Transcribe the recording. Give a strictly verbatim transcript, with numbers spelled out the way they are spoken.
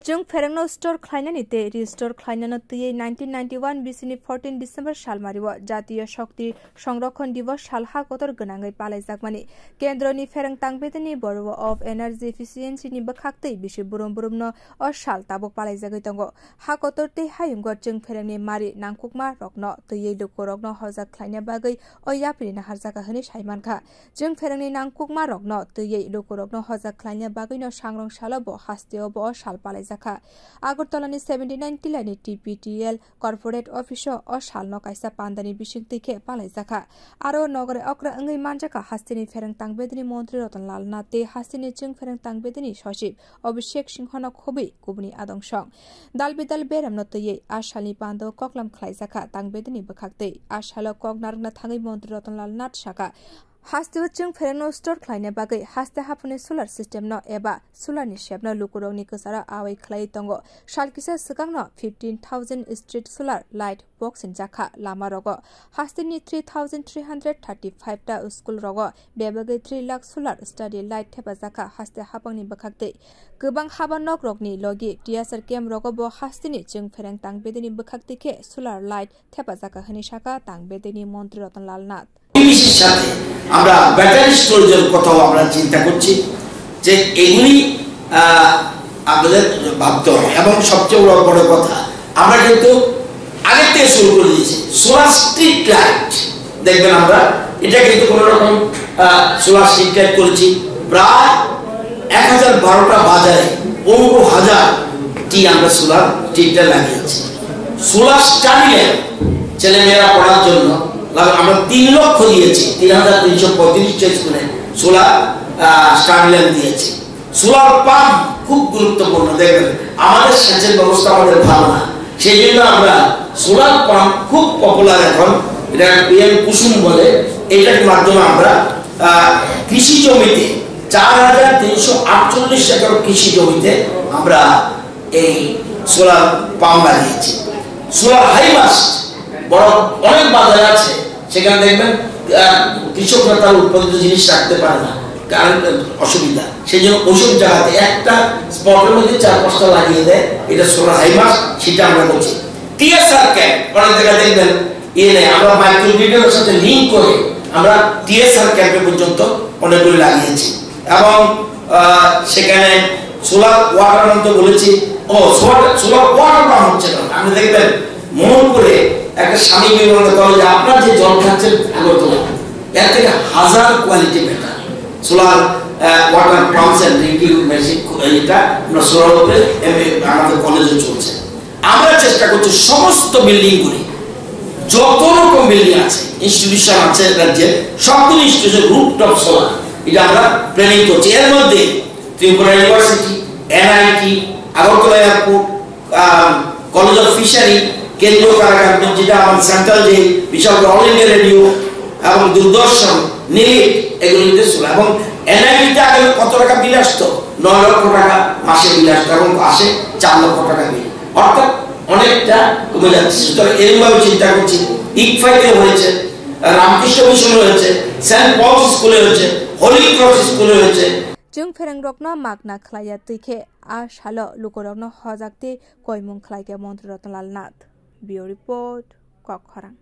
Chwng pherengno store khlainani tei restore khlainano twiwi nineteen ninety-one bisini fourteen December salmario Jatiyo Shakti Songrokhon Divos sal ha kotor gwnangwi palaijakmani Kendroni phereng tangbedini Bureau of Energy Efficiency ni bwkhaktwi bisi burum burumno o sal tabuk palaijagwi tongo. Ha kotor tei hayungo chwng pherengni mari nangkukma rokno twiwi lukurokno hojak khlaina bagwi o yapri naharjaka hwnwi sai mankha. Chwng pherengni nangkukma rokno twiwi lukurokno hojak khlaina bagwino sangrong salo bo hasteo bo o sal palaijakha. Agartala ni seventy nine Tila ni T P T L corporate office o o salno kaisa pandani bisingtwi khe palaijakha. Aro nogore okra wngwi manjakha hasteni phereng tangbedini montri Ratan Lal Nath tei hasteni chwng phereng tangbedini sochib Abhishek Singhano khobwi kubuni adong song. Dal bidal beramno twiwi a salni pandao koklam khlaijakha tangbedini bwkhaktwi. A salo kok narwkna thangwi montri Ratan Lal Nath sakha, hasteo chwng pherengno store khlaina bagwi haste haphangni solar system no eba solar ni sepno lukurokni kwcharo awai khlaiwi tongo. Sal kisa swkangno fifteen thousand street solar light box sinjakha lama rogo. Hasteni three thousand three hundred thirty five ta school rogo bebagwi three lakh solar study light thepajakha haste haphangni bwkhaktwi. Kwbang haba nok rokni logi T S R camp rogo bo hasteni chwng phereng tangbedini bwkhaktwi khe solar light thepajakha hwnwi sakha tangbedini montri Ratan Lal Nath. বিবিসির সাথে আমরা ব্যাটারি স্টোরেজের কথাও আমরা চিন্তা করছি, যে এগুলি, আহ, আমাদের ভাবতে হবে। এবং সবচেয়ে বড়, বড় কথা, আমরা কিন্তু আগের থেকে শুরু করে দিয়েছি। সোলার স্ট্রিট লাইট, দেখবেন আমরা এটা কিন্তু কোনো রকম, আহ, সোলার স্ট্রিট লাইট করেছি প্রায় এক হাজার বারোটা বাজারে, পনেরো হাজার টি আমরা সোলার স্ট্রিট লাইট লাগিয়েছি। সোলার স্টাডি ল্যাম্প ছেলেমেয়েরা পড়ার জন্য লাগ-, আমরা তিন লক্ষ দিয়েছি, তিন হাজার তিনশো পঁয়ত্রিশটা স্কুলে সোলার, আহ, স্টাডি ল্যাম্প দিয়েছি। সোলার পাম্প খুব গুরুত্বপূর্ণ। দেখবেন, আমাদের সেচের ব্যবস্থা আমাদের ভালো না, সেই জন্য আমরা সোলার পাম্প খুব পপুলার এখন, এটা পিএম কুসুম বলে, এটার মাধ্যমে আমরা, আহ, কৃষি জমিতে চার হাজার তিনশো আটচল্লিশ একর কৃষি জমিতে আমরা এই সোলার পাম্প লাগিয়েছি। সোলার হাইমাস্ট বড় অনেক বাজারে আছে, সেখানে দেখবেন, আহ, কৃষকরা তার উৎপাদিত জিনিস রাখতে পারে না, কারণ অসুবিধা। সেই জন্য ওইসব জায়গাতে একটা স্পটের মধ্যে চার পাঁচটা লাগিয়ে দেয়, এটা সোলার হাইমাস্ট, সেটা আমরা করছি। টিএসআর ক্যাম্প, অনেক জায়গায় দেখবেন, ইয়ে নেই, আমরা মাইক্রোগ্রিডের সাথে লিংক করে আমরা টিএসআর ক্যাম্পে পর্যন্ত অনেকগুলি লাগিয়েছি। এবং, আহ, সেখানে সোলার ওয়াটার পাম্প তো বলেছি, ও, সোলার, সোলার ওয়াটার পাম্প হচ্ছে না। আপনি দেখবেন, মোহনপুরে একটা স্বামী বিবেকানন্দ কলেজে আপনার যে জল খাচ্ছেন আগরতলা, এর থেকে হাজার quality better. Solar, ah, water pumps and refill machine, এটা আমরা সোলার উপরে এমএ আমাদের কলেজে চলছে। আমরা চেষ্টা করছি সমস্ত বিল্ডিং গুলি, যত রকম বিল্ডিং আছে, ইনস্টিটিউশন আছে রাজ্যে, সবগুলো ইনস্টিটিউশন রুফটপ সোলার, এটা আমরা প্ল্যানিং করছি। এর মধ্যে ত্রিপুরা ইউনিভার্সিটি, এনআইটি, আগরতলা এয়ারপোর্ট, আম, কলেজ অফ ফিশারি, কেন্দ্রীয় কারাগার, যেটা আমার সেন্ট্রাল জেল, বিশাল অল ইন্ডিয়া রেডিও এবং দূরদর্শন, নিলিট, এগুলিতে সোলার। এবং এনআইটিতে আগে কত টাকা বিল আসতো? নয় লক্ষ টাকা মাসে বিল আসতো, এখন আসে চার লক্ষ টাকা বিল। অর্থাৎ অনেকটা কমে যাচ্ছে। সুতরাং এরকমভাবে চিন্তা করছি, ইকফাইতে হয়েছে, রামকৃষ্ণ মিশনে হয়েছে, সেন্ট পলস স্কুলে হয়েছে, হোলি ক্রস স্কুলে হয়েছে। Chwng pherengrokno magna khlaiya twi khe a salo lukurokno hojak tei koimung khlaikha Montri Ratan Lal Nath. Bureau Report, Kokkhorang.